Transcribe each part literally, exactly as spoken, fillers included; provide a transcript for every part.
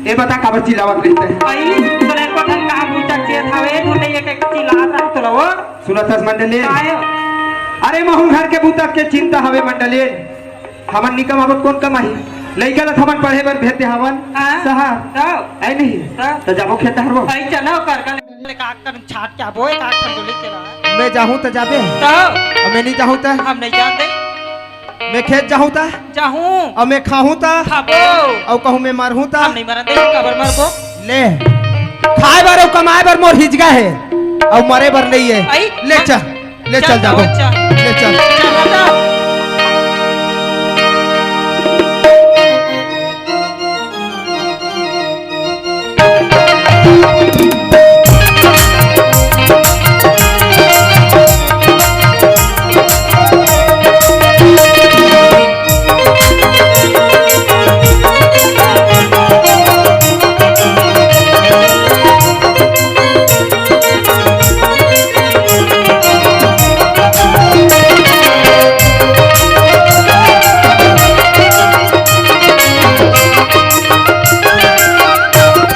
ए बता काबर चिल्लावत रहिस ते? अई, तोला एको ठन काम बूता चेत हवे, तू नहीं एक, एक चिल्लात रह तोला वो। सुनत हस मंडलेन? काय? अरे महू घर के बूता के चिंता हवे मंडलेन। हमन निकम आवत कोन कमाही? लइका ल हमन पढ़े बर भेजते हवन। हाँ। सहा। तो? ऐ नहीं। तो? तो जाबो खेत हरबो। अई चलो कर कर। ले का कर छाट के आबो, एक आठ ठन डोली के ला। मैं जाहूं त जाबे? तो? अउ मैं नहीं जाहूं त? हम नहीं जानते। मैं खेत जाहूं त? जाहूं। अउ मैं खाहूं त? खाबो। अउ कहूं मैं मरहूं त? हम नहीं मरन दे, काबर मरबो? ले। खाए बर अउ कमाए बर मोर हिजगा हे, अउ मरे बर नहीं हे। अई, ले हाँ। चल, ले चल चल, जाबो। चल। ले चल। चल, चल।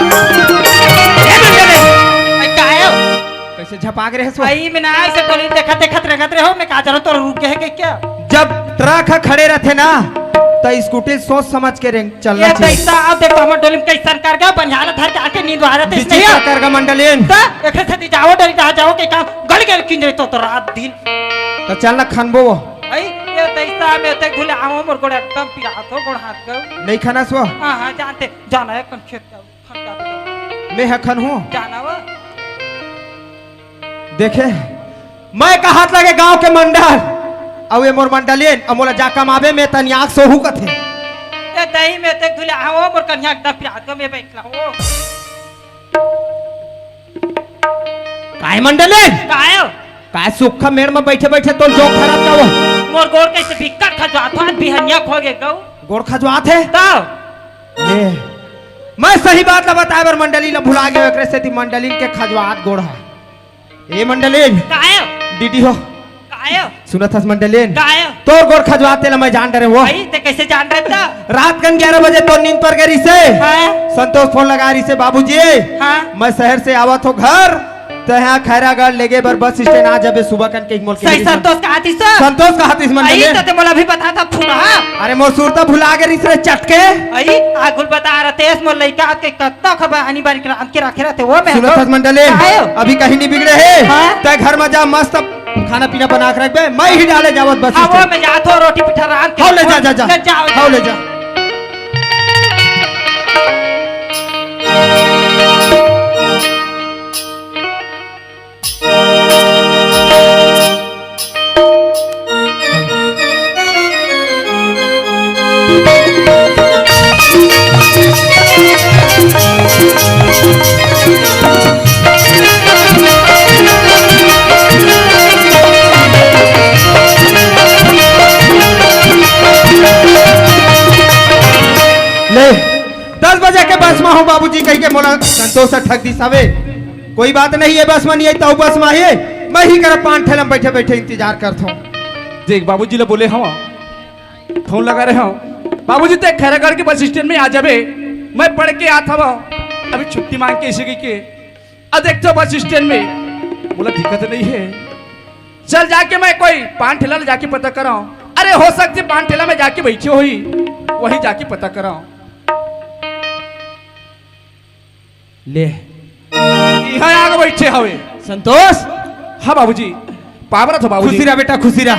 ए मंडलेन! ए, का हे? कइसे झपाक रहे हस? अई, मैं ना ऐसे टोली देखत, देखत रेंगत रहे हों, मैं का जानों तोर रुक गे हे के क्या? जब ट्रक ह खड़े रहिथे ना, त स्कूटी सोच समझ के रेंग चलना ये चाहिए। तइसा, अब देख, हमर टोली में कइसन कर गया, बनिहार धर के आके नींद आ रहे थे, बिचित्र नहीं? कर गा मंडलेन। त एखरे सेती जाओ, डरी रहा जाओ, के काम गल गल किंजरे तो, तो रात दिन। त चल ना खनबो वो। अई, ये तइसा में ते घुले आवो, मोर गोड़ एकदम पिरात हो, गोड़ हाथ गो। नहीं खनस वो? हाँ, हाँ, जानते, जाना हे कौन खेत का। मैं ह खनहूं। जाना वो। देखे, मैं कहत लगे गांव के मंडल, अउ ये मोर मंडलेन, अउ मोला जा कमाबे, मैं तनियाक सोहू कथे। ए दही में ते धुले, हाँ, वो मोर कन्या एकदम प्यार को मैं बैठ ला हूँ। काय मंडलेन? काय हो? काय सुक्खा मेड़ में बैठे बैठे तो जोक धरत का वो? मोर गोड़ कइसे बिक्कट खजुआत हो, आज बिहनिया खो गे गऊ। गोड़ खजुआत हे? तब? ले, मैं सही बात ला बताए बर मंडली ला भुला गयो, एकरे सेती मंडलिन के खजुआत गोड़ हा। ए मंडलिन। काय? डीडी हो। काय? सुनत हस मंडलिन? काय? तोर गोड़ खजुआत तेला मैं जान डरे वो। भाई, ते कइसे जान डरे त? रात कन ग्यारह बजे तोर नींद पर गे रिसे। हाँ। संतोष फोन लगा रिसे, "बाबूजी, हाँ। मैं शहर से आवत हो घर, तैं हा खैरागढ़ लेगे बर बस स्टैंड आ जाबे सुबह कन," के मोल के सही। संतोष कहातिस? संतोष कहातिस मंडलिन। त ते मोला अभी बता था फुटहा। अरे मोर सुरता भुला गे रिस रे चटके। अई, आगुल बता रहा तेस मोर लइका के कत्ता खबर आनी बारी के रांध के रखे रहते वो मैं सुनत तो हस मंडलिन, काय हो? अभी कहीं नहीं बिगड़े हे। हाँ? तैं घर में जा, मस्त खाना पीना बना के रखबे, मैं ही डाले जावत बस हाँ, वो स्टैंड। मैं जात हो रोटी पिठा रांध के हाँ, ले जा, जा, जा। ले जाओ, हाँ, ले जा। ले, दस बजे के बस में हूँ बाबूजी कहिके मोला संतोष से ठग दिस हवे। कोई बात नहीं, ये बस में नहीं आई, त अउ बस में आही। मैं ही करा पान ठेला में बैठे बैठे इंतजार करत हूँ। देख, बाबूजी ला बोले हवा, फोन लगा रहे हूँ, "बाबूजी, तैं खैरागढ़ के बस स्टैंड में आ जाबे, मैं पढ़ के आत हवा।" अभी छुट्टी मांग के इसे कहिके, अब देख तो बस स्टैंड में मोला दिखत नहीं हे। चल जाके मैं कोई पान ठेला ले जाके पता कराऊं। अरे हो सकथे पान ठेला में जाके बैठे होही, वही जाके पता कराऊं। ले। इहाँ आके बैठे हवे। संतोष? हाँ बाबूजी। पावरत हो बाबूजी। खुशी रह बेटा, खुशी रह।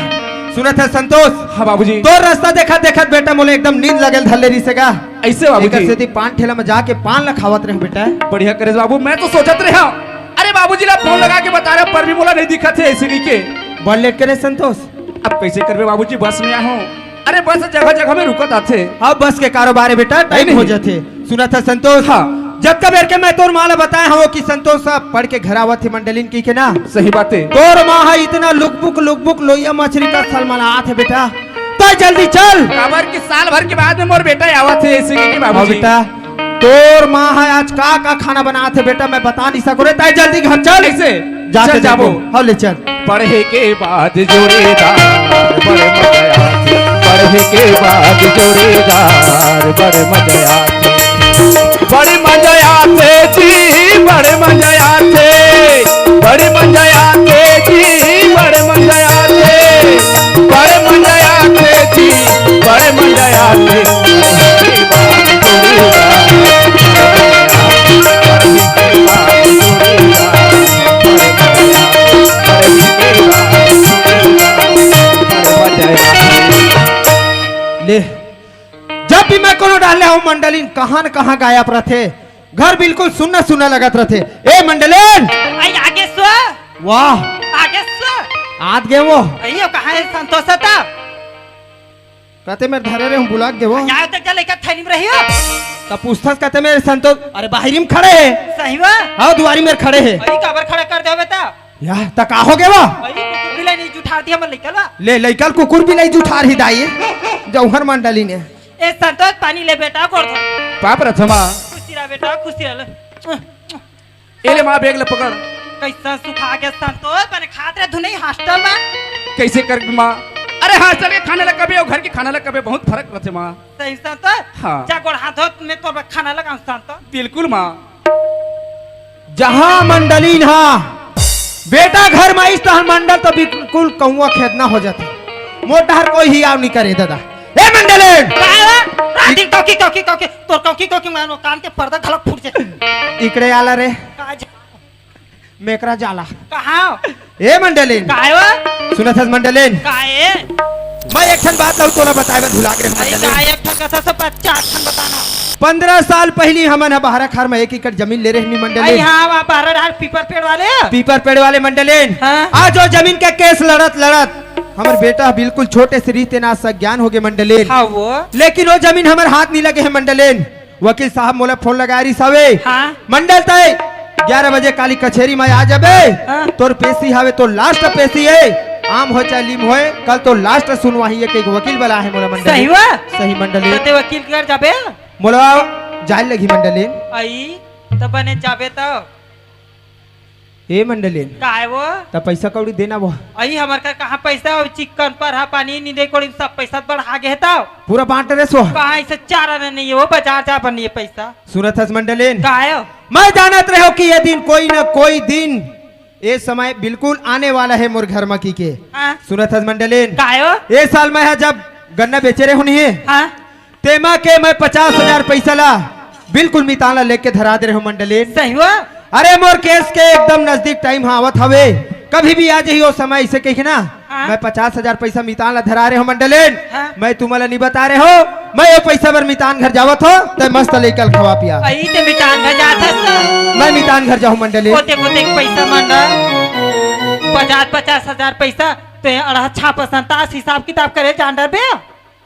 सुनत हस संतोष? हाँ बाबूजी। तोर रास्ता देखत देखत बेटा मोला एकदम नींद लगेल धर ले रिसे गा। अइसे बाबूजी। एकर सेती पान ठेला में जाके पान ला खावत रहे बेटा। बढ़िया करे बाबू, मैं तो सोचत रहे हूँ। अरे बाबूजी ला फोन लगा के बता रहे, पर भी मोला नहीं दिखत हे अइसे कहिके। बड़ लेट करे संतोष। अब कइसे करबे बाबूजी, बस में आए हूँ। अरे बस जगह जगह में रुकत आथे। अब बस के कारोबार हे बेटा, नहीं, टाइम हो नहीं। जाथे। सुनत हस संतोष? हाँ। जतका बेर के मैं तोर माँ ला बताए हवं कि संतोष साहब पढ़ के घर आवत हे मंडलिन कहिके ना। सही बात हे। तोर माँ हा इतना लुकबुक लुकबुक लोइया मछरी कस सलमलात हे बेटा। तैं जल्दी चल। काबर कि साल भर के बाद में मोर बेटा आवत हे अइसे कहिके हाँ बाबूजी। बेटा। तोर माँ हा आज का का खाना बनात हे बेटा, मैं बता नहीं सकों रे, तैं जल्दी घर चल। कइसे? जाके चल जाबो। देखो। हाँ, ले चल। पढ़े के बाद जोड़ीदार बड़ मजा आथे, पढ़े के बाद जोड़ीदार बड़ मजा आथे, बड़ जी, बड़े मजा आथे, बड़े मजा आथे जी, बड़े मजा आथे, बड़े मजा आथे जी, बड़े मजा आथे। ले, जब भी मैं कोनो डहर ले हूँ मंडलीन, कहाँ न कहाँ गायब रथे। घर बिल्कुल सुन्ना सुन्ना लगत रथे। ए मंडलीन! आई आगे सो। वाह! आगे सो। आत गे वो। अइयो, कहाँ हे संतोष त? कते मेर धरे रहे हूँ, बुला गे वो। जाओ तक जा, लइका थैली में रहियो। त पूछथस कते मेर संतोष, अरे बाहिरी में खड़े हे। सही बा? हाँ, दुआरी मेर खड़े हे। अरे काबर खड़ा कर देवे त? या, त का हो गे वो? अरे कुकुर भी नहीं जुठार दिया मन लइका ला। ले, लइका ल कुकुर भी नहीं जुठार ही दाई। जौहर मंडलीन। ए संतोष, पानी ले बेटा, गोड़ धो। पाप रथमा। खुशी रह बेटा, खुशी रह ले। ए ले माँ, बैग ल पकड़। कैसा सुखा गया संतोष, बने खात रहे धुनई हॉस्टल में। कैसे कर माँ? अरे हॉस्टल के खाना ल कबे अउ घर के खाना ल कबे बहुत फरक रथे माँ। सही संतोष। हाँ। जा गोड़ हाथ धो, मैं तोर बर खाना लगाऊं संतोष। बिल्कुल माँ। जहाँ मंडलीन हा बेटा घर में आइस तहन मंडल तो बिल्कुल कौआ खेदना हो जाथे। मोर डहर कोई हियाव नहीं करे दादा। ए मंडलीन! काय हो? राती कौकी, कौकी, कौकी, तोर कौकी, कौकी मानो कान के पर्दा घलक फूट जाए। इकड़े आला रे। का जा- मेकरा जाला। कहाँ? ए मंडलीन। काय हो? सुनत हस मंडलीन? काय? मैं एक ठन बात लहू तोला बताए बर भुला गे रे अरे मंडलीन। काय एक ठन कथा से पचास ठन बताना। पंद्रह साल पहिली हमन ह बाहरा खार में एक एकड़ जमीन ले रहनी मंडलीन। अरे हाँ, वहाँ बाहरा डाल पीपर पेड़ वाले। पीपर पेड़ वाले मंडलीन। हाँ। आज वो जमीन के केस लड़त लड़त हमर बेटा बिल्कुल छोटे से रीते ना सज्ञान हो गे मंडलीन। हाँ वो। लेकिन वो जमीन हमर हाथ नहीं लगे हे मंडलीन। वकील साहब मोला फोन लगा रिस हवे। हाँ। मंडल तय ग्यारह बजे काली कचेरी में आ जाबे। हाँ। तोर पेशी हवे, तोर लास्ट पेशी हे। आम होय चाहे लीम होय, कल तोर लास्ट सुनवाही हे, कई वकील बला हे मोला मंडलीन। सही बा? सही मंडलीन। त ते वकील कर जाबे? मोला जाय लगही मंडलीन। आई, त बने जाबे त। ए मंडलीन। काय वो? त पैसा कौड़ी देना वो। अई हमर का कहाँ पैसा हो, चिक्कन पर हा पानी नी दे कोड़ी सब पैसा बढ़ा गे हे त। पूरा बांट रे सो। कहाँ इसे चार आना नहीं है वो, बाजार जा बनी है पैसा। सुनत हस मंडलीन। काय हो? मैं जानत रहे हो कि ये दिन कोई न कोई दिन, ये समय बिल्कुल आने वाला है मोर घर मा की के। हाँ। सुनत हस मंडलीन। काय हो? ये साल मैं हा जब गन्ना बेचे रहे हो नहीं है। हाँ। तेमा के मैं पचास हजार पैसा ला बिल्कुल मितान ला लेके धरा दे रहे हो मंडलीन। सही हो? अरे मोर केस के एकदम नजदीक टाइम हा आवत हवे, कभी भी आ जाही ओ समय इसे कही ना। हाँ। मैं पचास हजार पैसा मितान ला धरा रहे हो मंडलीन। हाँ। मैं तुम्हाला नहीं बता रहे हो, मैं ये पैसा बर मितान घर जावत हो, ते मस्त लइका ल खवा पिया। अई ते मितान घर जात हस? मैं मितान घर जाहूँ मंडलीन। कोते कोते पैसा मांगा, पचास पचास हजार पैसा, ते अड़हा छाप संतास हिसाब किताब करे जान डर बे।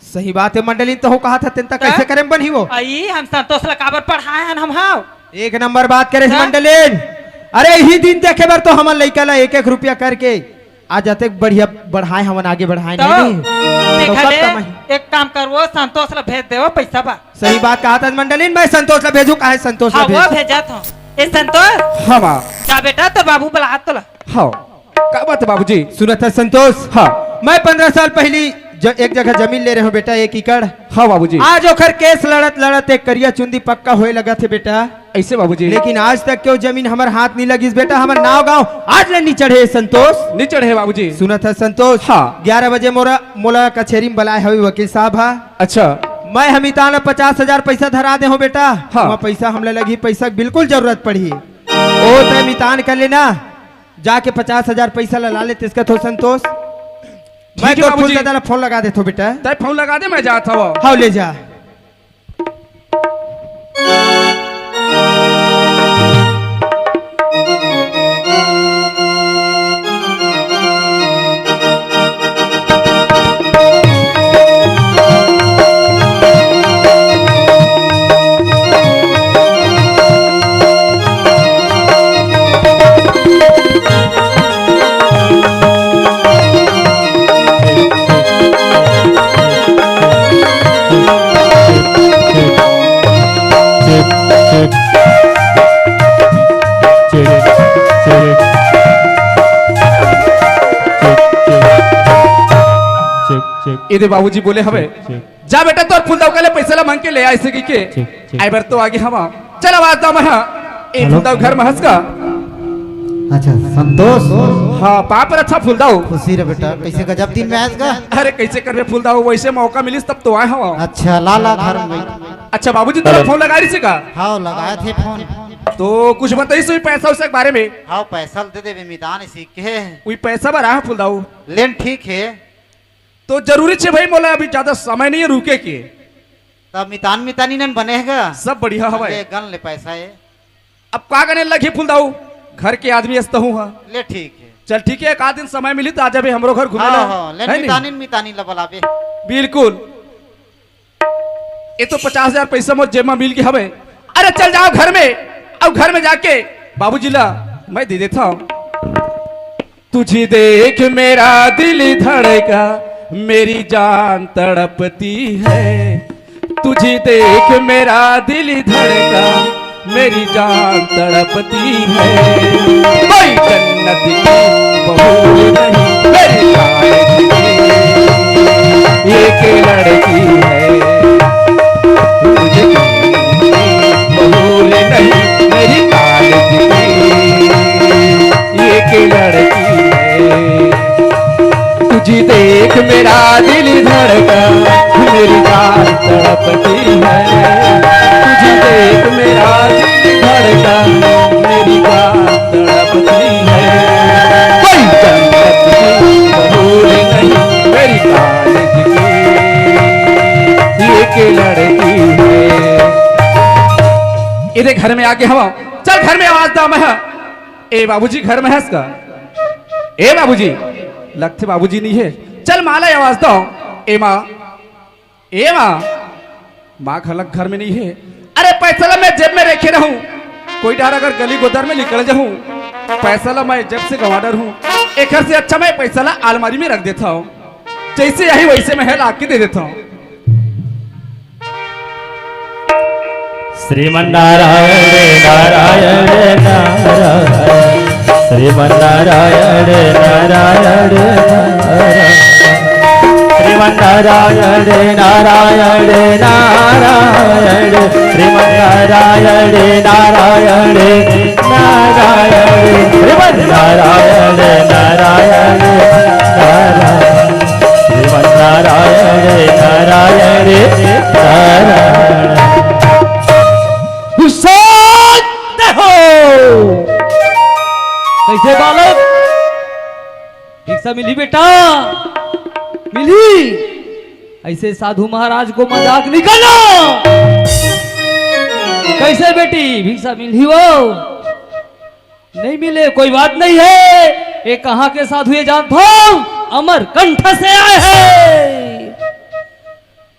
सही बात है मंडलीन, तो हो कहा था तेन तक का? कैसे करे में बनही वो? अई हम संतोष ला काबर पढ़ाए हन हम हाव। एक नंबर बात करे का? मंडलीन। अरे यही दिन देखे बर तो हमन लइका ला एक एक रुपया करके आज अतेक बढ़िया बढ़ाए हमन, आगे बढ़ाए तो नहीं, नहीं। तो देखा कब ले, कमाही? एक काम कर वो संतोष ला भेज दे वो पैसा बा। सही बात कहा था मंडलीन, मैं संतोष ला भेजू, काहे संतोष ला हाँ, वो भेज? भेजा था। ए संतोष। हाँ माँ। जा बेटा, तो बाबू बुला तो ला। हाँ। का बात है बाबूजी? सुनत है संतोष? हाँ। मैं पंद्रह साल पहली ज-, एक जगह जमीन ले रहे हूँ बेटा, एक एकड़। हाँ बाबूजी। आज ओखर केस लड़त लड़त एक करिया चुंदी पक्का होए लगा थे बेटा। ऐसे बाबूजी। लेकिन आज तक क्यों जमीन हमर हाथ नहीं लगिस बेटा, हमर नाव गांव आज ले नहीं चढ़े संतोष। नहीं चढ़े बाबूजी। सुनत है संतोष? हाँ। ग्यारह बजे मोरा, मोला कचेरी में बुलाए हवे वकील साहब हा। अच्छा। मैं हमितान ला पचास हजार पैसा धरा दे हूँ बेटा। हाँ। वहाँ पैसा हमला लगी, पैसा के बिल्कुल जरूरत पड़ी। ओ तय मितान कर लेना, जाके पचास हजार पैसा ला, ला ले तेसका थो संतोष। मैं ठीक है तो बाबूजी। फूल दादा ला फोन लगा देथो बेटा। तय फोन लगा दे, मैं जात हव। हाँ, ले जा। ये दे बाबूजी बोले हवे, जा बेटा तोर फूल दौका ले पैसा ला मांग के ले आए से की के। आए बर तो आगे हवा। चल आवाज दो मैं। ए, हेलो। फूलदाऊ घर में हस का? अच्छा, संतोष। हाँ, पाँव परत हँव फूलदाऊ। खुशी रह बेटा, कइसे गजब दिन में आयस का? अरे, कइसे करबे फूलदाऊ, वइसे मौका मिलिस तब तो आय हँव। अच्छा, ला, ला, घर में। अच्छा, बाबूजी तोला फोन लगाय रहिस का? हाँ, लगाय रहिस फोन। तो कुछ बताइस उही पैसा उसे के बारे में? हाँ, पैसा ल दे देबे, मितान सीख के। उही पैसा बर आय हँव फूलदाऊ। ले न, ठीक हे। तो जरूरी हे भाई, मोला अभी ज्यादा समय नइ हे रुके के। तब मितान मितानी नन बने हे का? सब बढ़िया हवय। ले, गन ले पैसा हे। अब का गने लगही फूलदाऊ, घर के आदमी अस तहूँ हा। ले, ठीक हे। चल ठीक हे, एक आध दिन समय मिलही त आ जाबे हमरो घर घूमे ला। हाँ, ले, हे नी? मितानी मितानी ला बलाबे। बिल्कुल। ए तो पचास हजार पैसा मोर जेब में मिल गे हवय। अरे चल जाव घर में, अउ घर में जाके बाबूजी ला मैं दे देथँव। तुझे देख मेरा दिल धड़का, मेरी जान तड़पती है। तुझे देख मेरा दिल धड़का, मेरी जान तड़पती है। कोई जन्नत की बहू नहीं, मेरी कॉलेज की एक लड़की है। तुझे बहू नहीं, मेरी कॉलेज की एक लड़की है। तुझे देख मेरा दिल धड़का, मेरी जान तड़पती है। तुझे देख मेरा दिल धड़का, मेरी जान तड़पती है। कोई जन्नत की बहू नहीं, मेरी कॉलेज की एक लड़की है। ए दे घर में आगे हवँव, चल घर में आवाज दा मैं। ए बाबूजी घर में हस का? ए बाबूजी, लगथे बाबूजी नइ हे। चल माँ ला आवाज दँव। ए माँ, ए माँ, माँ घलक घर में नइ हे। अरे पैसा ला मैं जेब में रखे रहूँ, कोई डार अगर गली गोदर में निकल जाहूँ, पैसा ला मैं जेब से गँवा डरहूँ। एखर से अच्छा मैं पैसा ला अलमारी में रख देथँव, जइसे आही वइसे मैं ला के दे देथँव। श्रीमन्नारायण नारायण नारायण, श्रीमन्नारायण नारायण नारायण, श्रीमन्नारायण नारायण नारायण, श्रीमन्नारायण नारायण नारायण, श्रीमन्नारायण नारायण नारायण, श्रीमन्नारायण नारायण नारायण। शांत हो। कइसे बालक, भिक्षा मिलही बेटा? मिलही? अइसे साधु महाराज को मजाक नइ करना। कइसे बेटी, भिक्षा मिलही वो? नइ मिले, कोई बात नइ हे। ए कहाँ के साधु हे जानथव? अमरकंठ से आय हे।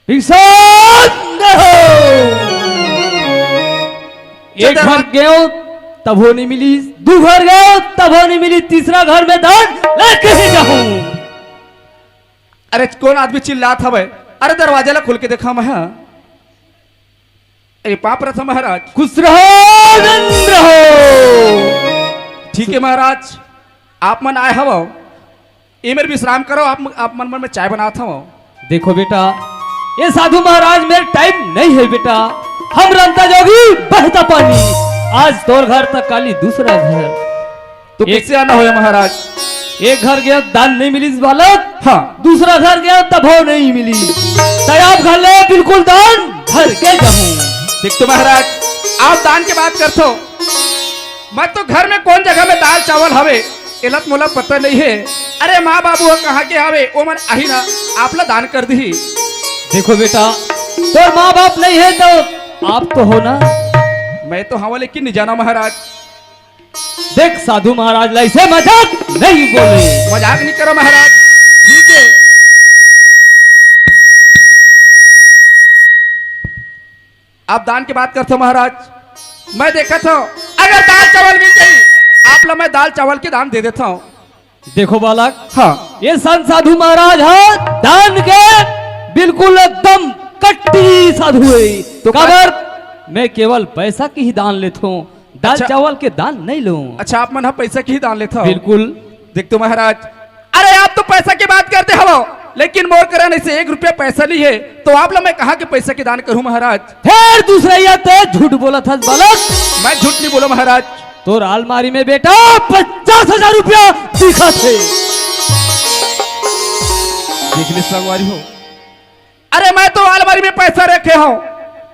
भिक्षा दे हो। एक घर गेंव तभो नइ मिलिस, दू घर गेंव तभो नइ मिलिस, तीसरा घर में दान लेके ही जाहूँ। अरे कोन आदमी चिल्लात हवय? अरे दरवाजा ला खोल के देखा मैं। ए पाँव परत हँव महाराज। खुश रहो, आनंद रहो। ठीक हे महाराज, आप मन आय हवव, ए मेर विश्राम करव, आप, आप मन बर मैं चाय बनात हँव। देखो बेटा, ए साधु महाराज मेर टाइम नइ हे बेटा, हम रमता जोगी बहता पानी, आज तोर घर त काली दूसरा घर। तो एक कइसे आना होय महाराज? एक घर गेंव त दान नइ मिलिस बालक। हाँ। दूसरा घर गेंव तभो नइ मिलिस। त आप घर ले बिल्कुल दान भर के जाहूँ। देख तो महाराज, आप दान के बात करथव, मैं तो घर में कोन जगह में दाल चावल हवे, एला त मोला पता नइ हे। अरे माँ बाबू ह कहाँ के हवे, ओमन आही ना, आप ला दान कर दिही। देखो बेटा, तोर माँ बाप नइ हे त आप तो हो ना। मैं तो हँव लेकिन नइ जानँव महाराज। देख साधु महाराज ला अइसे मजाक नइ बोले। मजाक नइ करँव महाराज। ठीक हे, आप दान के बात करथव महाराज, मैं देखत हँव अगर दाल चावल मिल जाही, आप ला मैं दाल चावल के दान दे देथँव। देखो बालक, हाँ। ए संत साधु महाराज ह दान के बिल्कुल एकदम कट्टी साधु हे। तो काबर मैं केवल पैसा के ही दान लेथँव। दाल अच्छा। चावल के दान नइ लूँ। अच्छा, आप मन ह पैसा के ही दान लेथव? बिल्कुल। देख तो महाराज, अरे आप तो पैसा के बात करते हवव, लेकिन मोर करा ऐसे एक रुपया पैसा नहीं है, तो आप ला मैं कहाँ के पैसा के दान करूँ महाराज? फेर दूसरा या ते झूठ बोलत हस बालक। मैं झूठ नहीं बोला महाराज। तोर अलमारी में बेटा पचास हजार रुपया दिखत हे। देख ले संगवारी हो, अरे मैं तो अलमारी में पैसा रखे हूँ,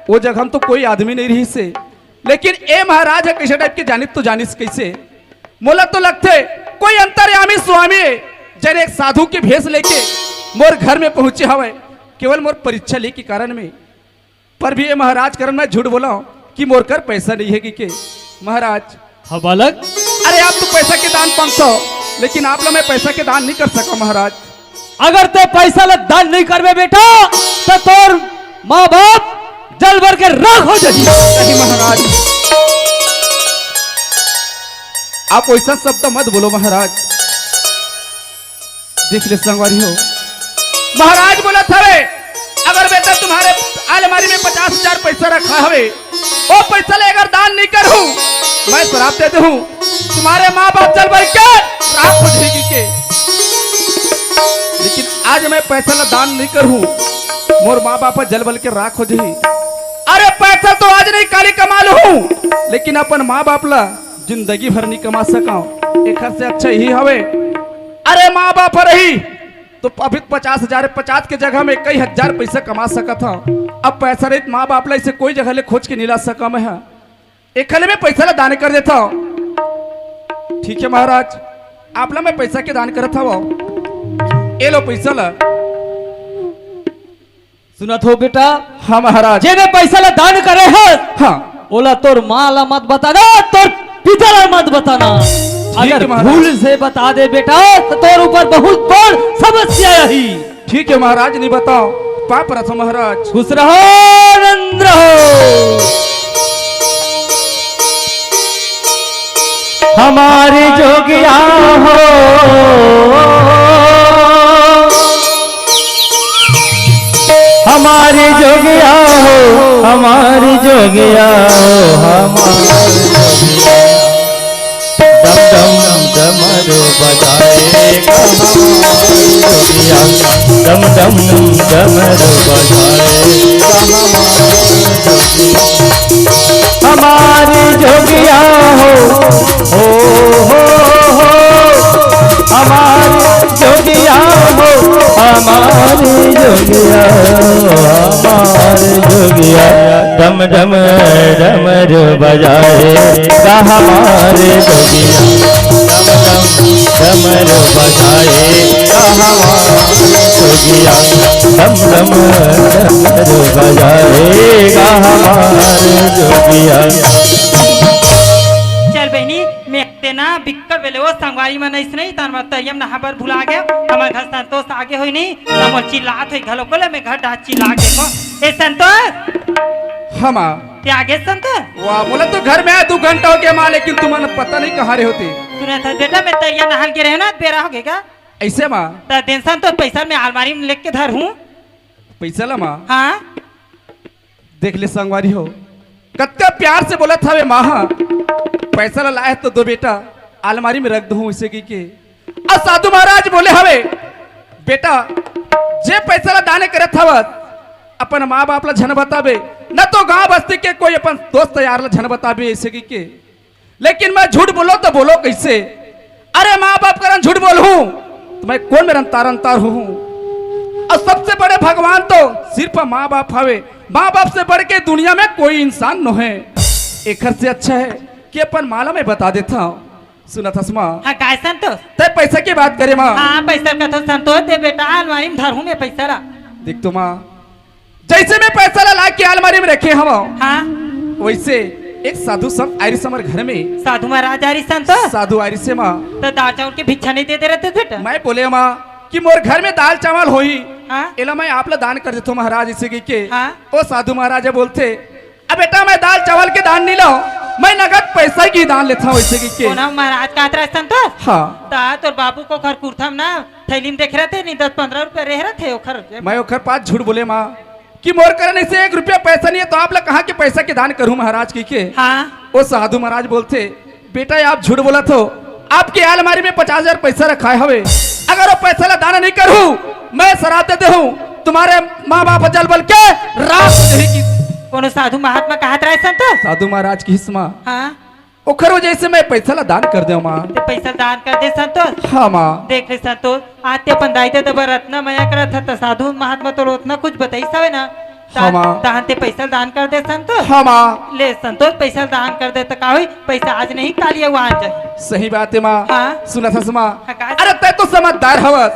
वो जगह में तो कोई आदमी नहीं रहिस हे, लेकिन ए महाराज हे कैसे टाइप के जानिस तो जानिस कैसे? मोला तो लगथे कोई अंतर्यामी स्वामी हे, जेन एक साधु के भेष लेके मोर घर में पहुंचे हवय, केवल मोर परीक्षा ले के कारण में। पर भी ए महाराज करन मैं झूठ बोला हूँ कि मोर कर पैसा नहीं है कि के महाराज। हाँ बालक। अरे आप तो पैसा के दान मांगत हो, लेकिन आप ला मैं पैसा के दान नहीं कर सका महाराज। अगर ते पैसा ला दान नहीं करबे बेटा, तो तोर माँ बाप जल भर के राख हो जाही। नहीं महाराज, आप वैसा शब्द मत बोलो महाराज। देख ले संगवारी हो, महाराज बोलत हवे, अगर बेटा तुम्हारे अलमारी में पचास हजार पैसा रखा हवे, वो पैसा ले अगर दान नहीं करूं, मैं श्राप दे दूं, तुम्हारे माँ बाप जल बल के राख हो जाएगी के। लेकिन आज मैं पैसा ला दान नहीं करूं, मोर माँ बाप जल बल के राख हो जाही। अरे पैसा तो आज नहीं काली कमा लूं, लेकिन अपन माँ बाप ला जिंदगी भर नहीं कमा सका। एखर से अच्छा यही हवे, अरे माँ बाप रही तो अभी पचास हजार, पचास के जगह में कई हजार पैसा कमा सकत हव। अब पैसा रहित माँ बाप ला इसे कोई जगह ले खोज के नहीं ला सका मैं ह। एखले में पैसा ला दान कर देता हूँ। ठीक है महाराज, आप ला मैं पैसा के दान करत हव। ए लो पैसा ला। सुनत हो बेटा? हाँ महाराज। जेने पैसा ला दान करे हस, हाँ। ओला तोर माँ ला मत बताना, तोर पिता ला मत बताना। ठीक अगर है महाराज। भूल से बता दे बेटा, तो तोर ऊपर बहुत बड़ समस्या आही। ठीक है महाराज, नहीं बताओ। पाप रथ महाराज। खुश रहो, आनंद रहो। हमारे जोगिया हो, हमारे जोगिया हो, हमारे जोगिया हो, हमारे जोगिया। डम डम डमरू बजाएगा हमारे जोगिया, डम डम डमरू बजाएगा हमारे जोगिया। हमारे जोगिया हो, हो, हो, हो, हमारे जोगिया हो, हमारे जोगिया, हमारे जोगिया। डम डम डमरू बजाएगा हमारे जोगिया, डम डम डमरू बजाएगा हमारे जोगिया, डम डम डमरू बजाएगा हमारे जोगिया। चल बहिनी, मैं तेना बिक्कट बेले वो संगवारी मन अइसने ही तान मत तरियम नहाबर भुला गया। हमर घर संतोष आगे होई नहीं, त मोर चिल्लात होई घलो को ले, मैं घर डाहर चिल्ला के को। ए संतोष। हाँ माँ। ते आगे संतोष? वाह, मोला तो घर में आए दो घंटा हो गया माँ, लेकिन तुमन पता नहीं कहाँ रहे होते। सुने था बेटा, मैं तरिया नहाल के रहे ना, बेरा हो गया। ऐसे माँ? त देन संतोष पैसा मैं अलमारी में लेके धर हूँ। पैसा ला माँ? हाँ। देख ले संगवारी हो, कत्ते प्यार से बोलत हवे माँ ह, पैसा ला लाए तो दो बेटा, अलमारी में रख दूँ इसे की के। अउ साधु महाराज बोले हवे, बेटा, जे पैसा ला दाने करत हवस, अपन माँ बाप ला झन बताबे, न तो गांव बस्ती के कोई अपन दोस्त यार ला झन बताबे इसे की के। लेकिन मैं झूठ बोलो तो बोलो कैसे? अरे माँ बाप करन झूठ बोलहूँ तो मैं कोन मेरन तारन तार हूँ? अउ सबसे बड़े भगवान तो सिर्फ माँ बाप हवे। माँ बाप से बढ़ के दुनिया में कोई इंसान नोहे। एखर से अच्छा है कि अपन माँ ला मैं बता देता हूँ। सुनत हस माँ? हाँ, काय संतोष? तैं पैसा के बात करे माँ। हाँ, पैसा का तो संतोष दे बेटा, अलमारी में धरहूँ मैं पैसा ला। देख तो माँ, जैसे मैं पैसा ला, ला के अलमारी में रखे हवं, हाँ। वैसे एक साधु संत आए रिहिस हमर घर में। साधु महाराज आए रिहिस संत? साधु आए रिहिस माँ। तो दाल चावल के भिक्षा नहीं दे दे रहे थे बेटा? मैं बोले माँ कि मोर घर में दाल चावल होही, हाँ। एला मैं आप ला दान कर देथों महाराज, इसे की के। हाँ। ओ साधु महाराज बोलथे, अब बेटा मैं दाल चावल के दान नहीं लाऊं, मैं नगद पैसा की दान लेता हूँ, इसे की के। कोना महाराज का तरह संत? हाँ। ता तोर बाबू को घर कुर्थम ना थैली में देखे रहिथे, नहीं दस पन्द्रह रुपया रहे रहिथे ओखर। मैं ओखर पास झूठ बोले माँ कि मोर करन ऐसे एक रुपया पैसा नहीं है, तो आप ला कहाँ के पैसा के दान करूँ महाराज की के? हाँ। ओ साधु महाराज बोलथे, बेटा आप झूठ बोलत हो, आपके अलमारी में पचास हजार पैसा रखाए हवे, अगर वो पैसा ला दान नहीं करहूँ, मैं शराप देते हूँ, तुम्हारे माँ बाप जल बल के राख हो जाही। कोनो साधु महात्मा कहत रहे संतोष? साधु महाराज कहिस माँ। हाँ। ओखर वजह से मैं पैसा ला दान कर देव माँ। ते पैसा दान कर दे संतोष। हाँ माँ। देख ले संतोष, आज ते अपन दाई ददा बर अतना मया करत हस, त साधु महात्मा तोला ओतना कुछ बताइस हवे ना। हाँ माँ। तहन ते पैसा दान कर दे संतोष। हाँ माँ। ले संतोष, पैसा दान कर दे त का होही, पैसा आज नहीं काली अउ आ जाही। सही बात हे माँ। हाँ। सुनत हस माँ। हाँ, का? अरे तैं तो समझदार हवस,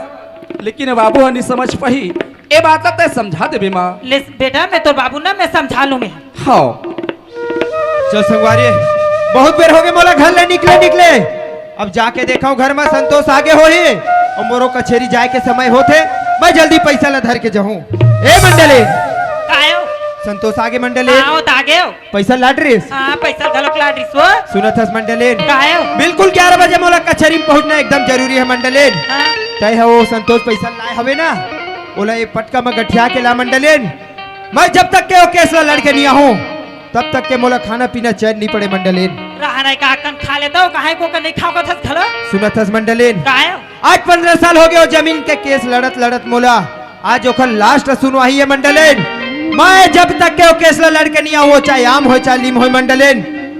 लेकिन बाबू ह नहीं समझ पाही। ए बात ला तैं समझा देबे माँ। ले बेटा, मैं तोर बाबू ना, मैं समझा लूँ मैं। हाँ। चल संगवारी, बहुत बेर होगे मोला घर ले निकले निकले। अब जाके देखव घर म संतोष आगे होही अउ मोरो कचेरी जाए के समय होथे। मैं जल्दी पैसा ला धर के जाहूँ। ए मंडली। कायो? संतोष आगे मंडली। हाँ, वो त आगे हो। पैसा लाट रिस? हाँ, पैसा घलोक लाट रिस वो। सुनत हस मंडली। कायो? बिल्कुल ग्यारह बजे मोला कचेरी म पहुँचना एकदम जरूरी हे मंडली। हाँ। तैं ह वो संतोष पैसा लाए हवे ना, ओला ए पटका म गठिया के ला मंडली। मैं जब तक के वो केस ला लड़ के नहीं आहूँ, तब तक के मोला खाना पीना चैन नहीं पड़े मंडली। रहना का कन खा लेता हो, काहे को कन नहीं खाओ कथस घलो? सुनत हस मंडली। कायो? आज पन्द्रह साल होगे वो जमीन के केस लड़त लड़त मोला। आज ओखर last सुनवाही हे मंडली। मैं जब तक के वो केस ला लड़ के नहीं आहूँ, चाहे आम होय, चाहे लीम होय मंडली,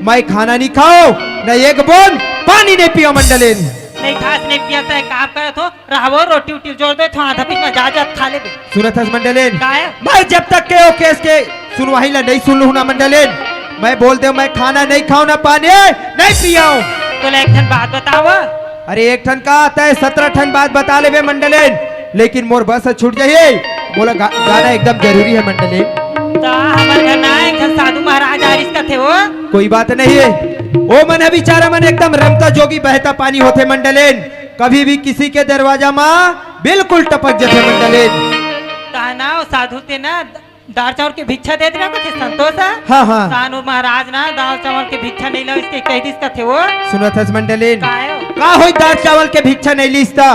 मैं खाना नहीं खाओ, न एक बूंद पानी नहीं पियो मंडली। नहीं खास नहीं पिया त काम करत हो, रहवो, रोटी उटी जोर दे, थोड़ा आधा पीस में जा, जा, खा ले बे। सुनत हस मंडली। काय? मैं जब तक के वो केस के सुनवाही ला नहीं सुन लूँ ना मंडली, मैं बोल दे, मैं खाना नहीं खाओ ना पानी नहीं पियाओ। तो ले एक ठन बात बताओ। अरे एक ठन का आता है, सत्रह ठन बात बता लेबे मंडली, लेकिन मोर बस छूट जाही। मोला गा-, गाना एकदम जरूरी हे मंडली। ता हमर घर ना एक ठन साधु महाराज आ रिस कथे वो। कोई बात नहीं हे, वो मन हे बेचारा मन एकदम रमता जोगी बहता पानी होथे मंडली। कभी भी किसी के दरवाजा मा बिल्कुल टपक जथे मंडली। ता ना वो साधु ते ना दार चावल के भिक्षा देत रहा कथे संतोष ह। हाँ, हाँ। तान वो महाराज ना दार चावल के भिक्षा नहीं लाविस के कह दिस कथे वो। सुनत हस मंडली। काय हो? का होई दार चावल के भिक्षा नहीं लिस ता?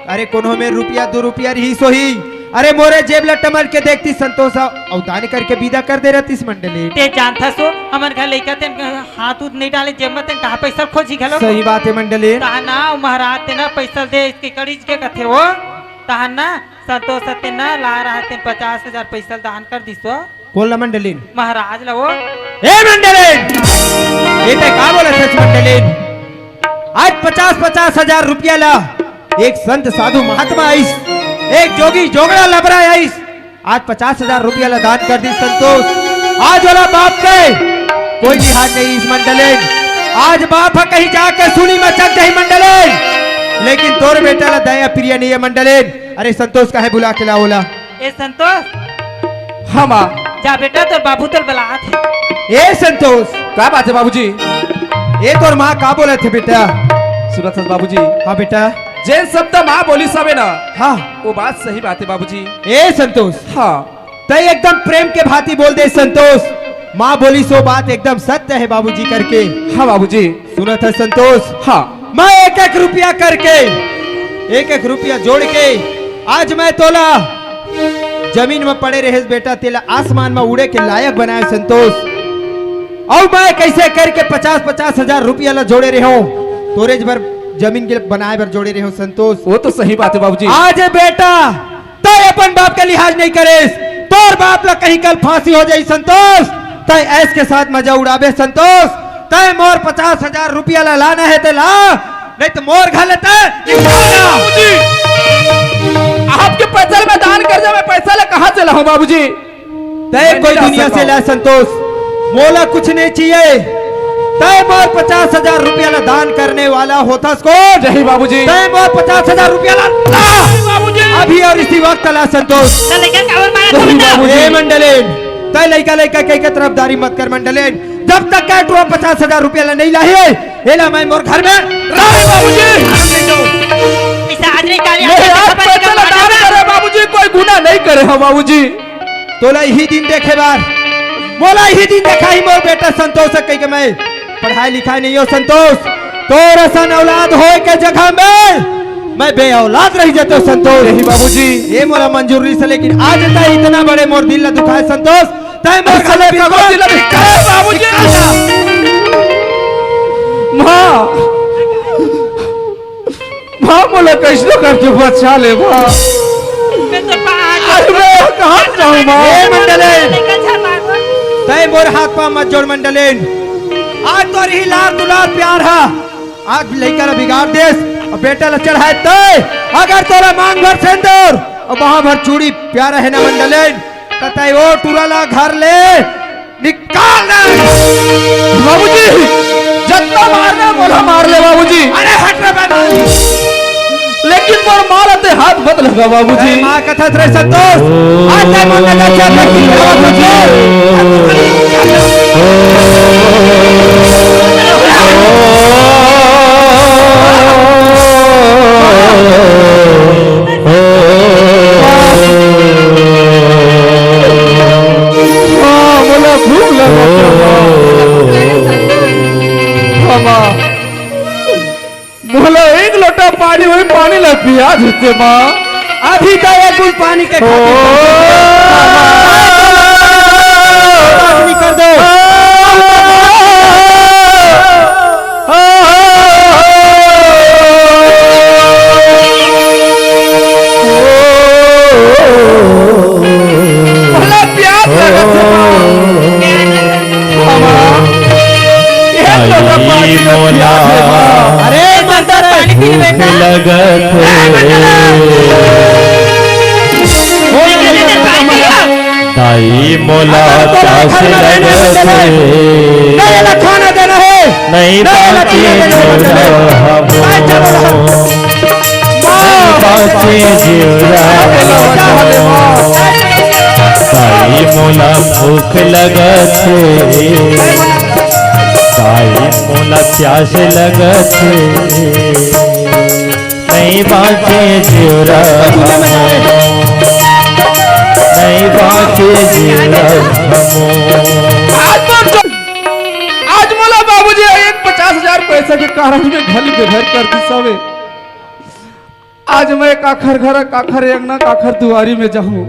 अरे कोनो में रुपया दू रुपया रिहिस होही। अरे मोरे जेब ला टमर के देखतिस संतोष ह, अउ दान करके विदा कर दे रहतिस मंडली। ते जानथस वो, हमर घर लइका तेन हाथ उथ नहीं डाले जेब में, तेन कहाँ पैसा खोजी घलो। सही बात हे मंडली। ता ना वो महाराज ते ना पैसा दे इसके कड़ी के कथे वो। तहन ना संतोष ह तेन ना ला रहा तेन पचास हजार पैसा दान कर दिस वो। कोन ला मंडली? महाराज ला वो। ए मंडली, ए ते का बोलत हस मंडली? आज पचास पचास हजार रुपया ला एक संत साधु महात्मा आइस, एक जोगी जोगड़ा लबरा आइस, आज पचास हजार रुपया ला दान कर दिस संतोष। आज ओला बाप के कोई लिहाज नहीं इस मंडली। आज बाप ह कहीं जाके सूली म चघ जाही मंडली, लेकिन तोर बेटा ला दया प्रिय नहीं हे मंडली। अरे संतोष, काहे बुला के ला ओला? ए संतोष। हाँ माँ। जा बेटा, तोर बाबू तोर बलात हे। ए संतोष। का बात हे बाबूजी? ए तोर माँ का बोलत हे बेटा? सुनत हस बाबूजी? हाँ बेटा। जेन शब्द माँ बोलिस हवे ना, हाँ। वो बात सही बात हे बाबूजी। ए संतोष। हाँ। तैं एकदम प्रेम के भांति बोल दे संतोष, माँ बोलिस वो बात एकदम सत्य हे बाबूजी करके। हाँ बाबूजी। सुनत हस संतोष? हाँ। मैं एक एक रुपया करके, एक एक रुपया जोड़ के आज मैं तोला जमीन में पड़े रहेस बेटा, तेला आसमान में उड़े के लायक बनाए संतोष। अउ मैं कैसे करके पचास पचास हजार रुपया ला जोड़े रहेंव, तोरे बर जमीन के बनाए बर जोड़े रहेंव संतोष। वो तो सही बात हे बाबूजी। आज बेटा तैं अपन बाप के लिहाज नहीं करेस, तोर बाप ला कहीं कल फांसी हो जाही संतोष, तैं ऐश के साथ मजा उड़ाबे संतोष। तैं मोर पचास हजार रुपया ला लाना हे ते ला, नहीं तो मोर घर ले तैं निकल जा। बाबूजी, आपके पैसा ला मैं दान कर दे, मैं पैसा ला कहाँ से लाऊं बाबूजी? तैं कोई दुनिया से ला संतोष, मोला कुछ नहीं चाहिए। तैं मोर पचास हजार रुपया ला दान करने वाला होथस कोन? जय बाबूजी। तैं मोर पचास हजार रुपया ला, ला। बाबूजी। अभी और इसी वक्त ला संतोष। तो लेकर कावर मारा जय था बेटा? बाबूजी। ए मंडलेन, तैं लइका लइका कह के तरफदारी मत कर मंडलेन। जब तक के टुरा पचास हजार रुपया ला नहीं लाही, एला मैं मोर घर में राही बाबूजी। पैसा आज नहीं काली, आज मेरे नहीं, आज पैसा ला दान करे बाबूजी, कोई गुना नहीं करे हो बाबूजी। तोला इही दिन देखे बर, मोला इही दिन देखाही मोर बेटा संतोष कहिके मैं पढ़ाई लिखाई नहीं हो संतोष। तोर असन औलाद होए के जगह में मैं बेऔलाद रह जाते संतोष। यही बाबूजी। ये मोला मंजूर नहीं से, लेकिन आज तैं इतना बड़े मोर दिल ला दुखाए संतोष, तैं मोर ऐसा घर लगा बिल्कुल दिल ला दुखाए बाबूजी। निकाल जा। माँ। माँ, मोला कइसनो करके बचा ले, माँ। मैं तो पा-, आज मैं कहाँ जाऊँ, माँ? ए मंडलेन, तैं मोर हाथ पाँव मत जोड़ मंडलेन। आज तोर ही लार दुलार प्यार हा, आज लइका ला बिगाड़ देस अउ बेटा ला चढ़ाए तैं। अगर तोला मांग भर सेंदूर अउ बाँह भर चूड़ी प्यारा हे ना मंडलेन, त तैं ओ टूरा ला घर ले निकाल दे। बाबूजी, जतना मारना मोला मार ले बाबूजी। अरे हट रे बेटा। लेकिन मोर माँ ला तैं हाथ मत लगा बाबूजी। अरे माँ कथस रे संतोष। आज तैं मन लगा क्या करती है बाबूजी? माँ, मोला भूख लगत हे, माँ। माँ, मोला एक लोटा पानी, वही पानी ला पिया देते, माँ। अभी तो एक बूंद पानी के खातिर पानी कर दो। मोला प्यास लगत हे, माँ। माँ, एक लोटा पानी ला पिया दे, माँ। अरे, मंतर पानी पीने भूख लगत हे। दाई मोला प्यास लगत हे। नहीं, नहीं, खाना देना है। नहीं, नहीं, बाँचे जीवरा हम। नहीं बाँचे जीवरा हम। दाई मोला भूख लगत हे। दाई मोला प्यास लगत हे। नहीं बाँचे जीवरा हम। नहीं बाँचे जीवरा हम। आज तो जो, आज मोला बाबूजी एक पचास हजार पैसा के कारण में घर के घर कर दी सबे। आज मैं काखर घर, काखर अंगना, काखर दुआरी में जाहूँ।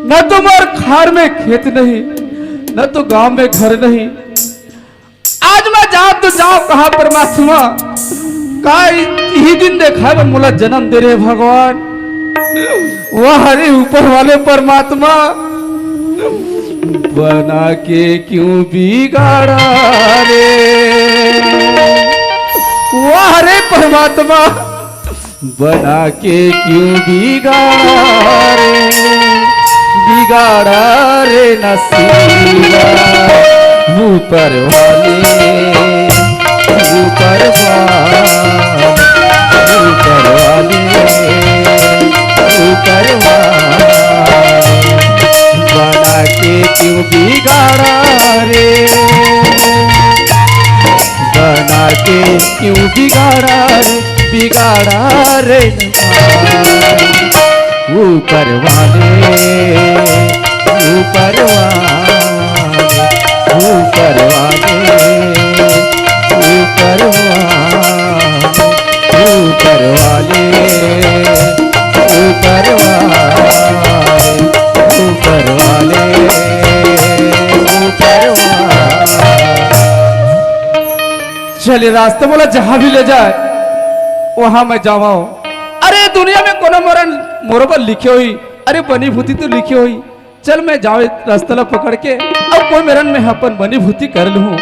न तो मोर खार में खेत नहीं, न तो गांव में घर नहीं। आज मैं जाँव तो जाँव कहाँ परमात्मा? का इही दिन देखाय बर मोला जनम दे रहे भगवान? वाह रे ऊपर वाले परमात्मा, बना के क्यों बिगाड़ा रे? वाह रे परमात्मा, बना के क्यों बिगाड़ा रे, बिगाड़ा रे नसीबा। ऊपर वाले, ऊपर वाले, ऊपर वाले, ऊपर वाले, बना के क्यों बिगाड़ा रे, बना के क्यों बिगाड़ा रे, बिगाड़ा रे। ऊपर वाले, ऊपर वाले, ऊपर वाले, ऊपर वाले, ऊपर वाले, ऊपर वाले, ऊपर वाले, ऊपर वाले। चल, ये रास्ता मोला जहाँ भी ले जाए, वहाँ मैं जावँव। अरे, दुनिया में कोनो मोर, मोर बर लिखे होही, अरे, बनी भूती तो लिखे होही। चल, मैं जावँव रास्ता ला पकड़ के, अउ कोई मेरन में अपन बनी भूती कर लूँ।